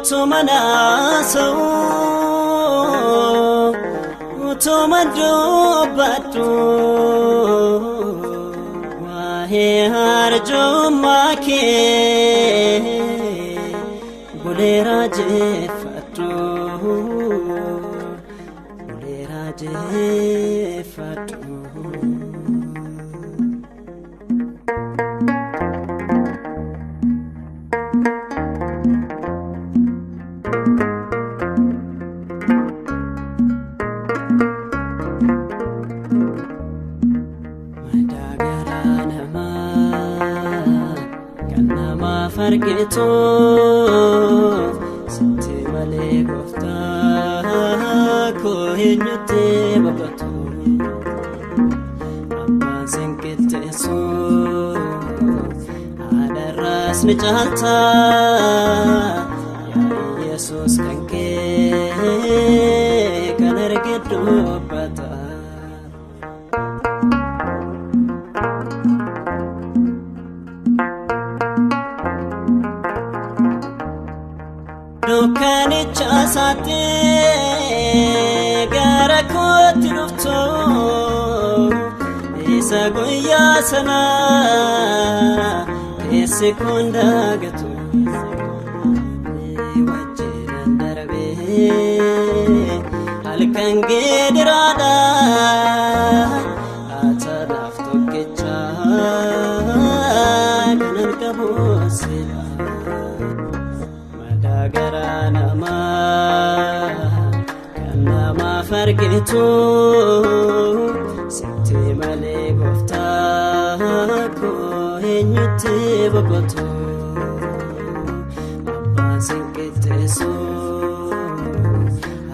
Utuma naasa'u utuma dubbadhu waa'ee arjummaa kee bulee raajeffadhu bulee raajeffadhu. Argitu sitti malee gooftaa koo eenyutti boqotu abbaan sin qixxeessu haadharraas ni caalta yaa Yesuus kan kee kan arge dubbata. Dukkanicha saatee gara kootti dhuftu isa guyyaa sana keessi kun daagatu wajjinan darbee halkan geediraadha atanaaf tokkicha kanan qabu sila. Garaa namaa kan namaaf argitu sitti malee gooftaa koo eenyutti boqotu abbaan sin qixxeessu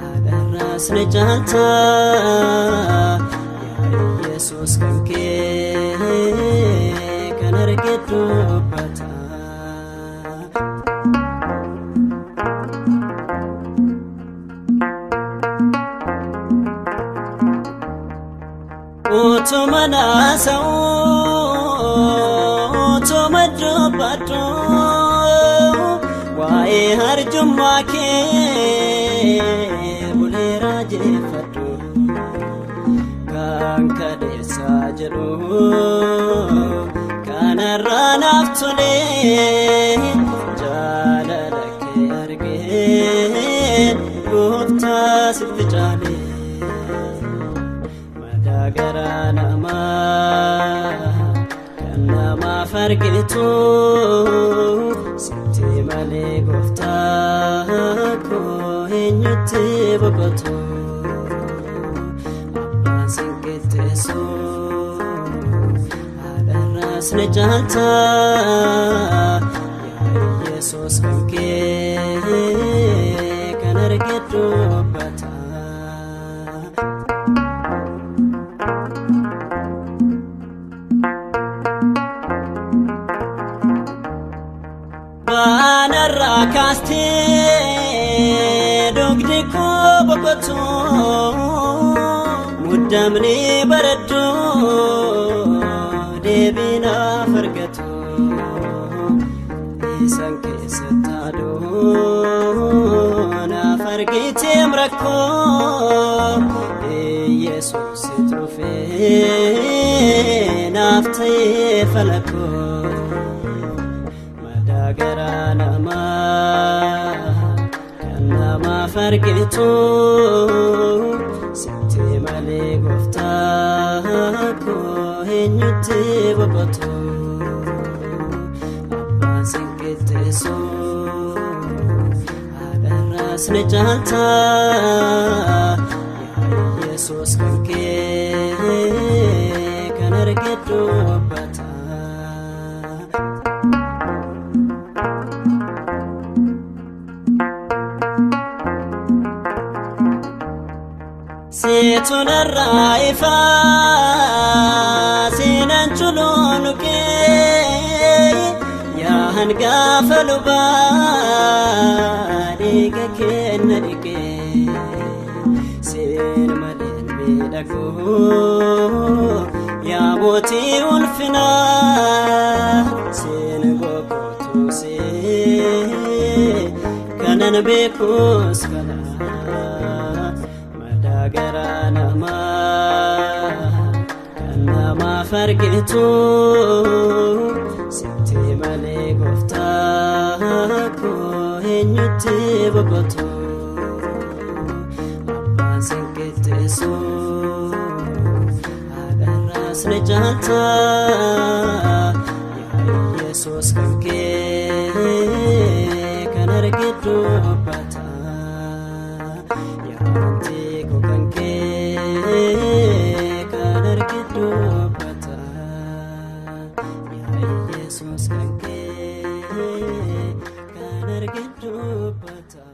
haadharraas ni caalta yaa Yesuus kan kee kan arge dubbata. Utuma naasa'u utuma dubbadhu waa'ee arjummaa kee bulee raajeffadhu kan kaleessaa jedhu kanarraa naaf tolee jaalala kee argee gooftaa sitti caalee. Garaa namaa kan namaaf argitu sitti malee gooftaa koo eenyutti boqotu abbaan sin qixxeessu haadharraas ni caalta yaa Yesuus kan kee kan arge dubbata. Baanarraa kaastee dugdi koo boqotu muddamni baradhu deebii naaf argatu isaan keessatti aduu naaf argiteem rakkoo Yesuus dhufee naaf ta'ee falakoo. Garaa namaa kan namaaf argitu sitti malee gooftaa koo eenyutti boqotu abbaan sin qixxeessu haadharraas ni caalta yaa Yesuus kan kee kan arge dubbata. Seetunarraa ifaa seenaan culunuqee yaa hangafa lubaa dhiiga kenna dhiqee seen maleen miidhagoo yaa mootii ulfinaa seen boqotuu see. Kanan beekus kana madaa garaa namaa kan namaaf argitu sitti malee gooftaa koo eenyutti boqotu abbaan sin qixxeessu haadharraas ni caalta yaa Yesuus kan kee kan arge dubbata yaa amantii koo kan kee kan arge dubbata yaa Yesuus kan kee kan arge dubbata.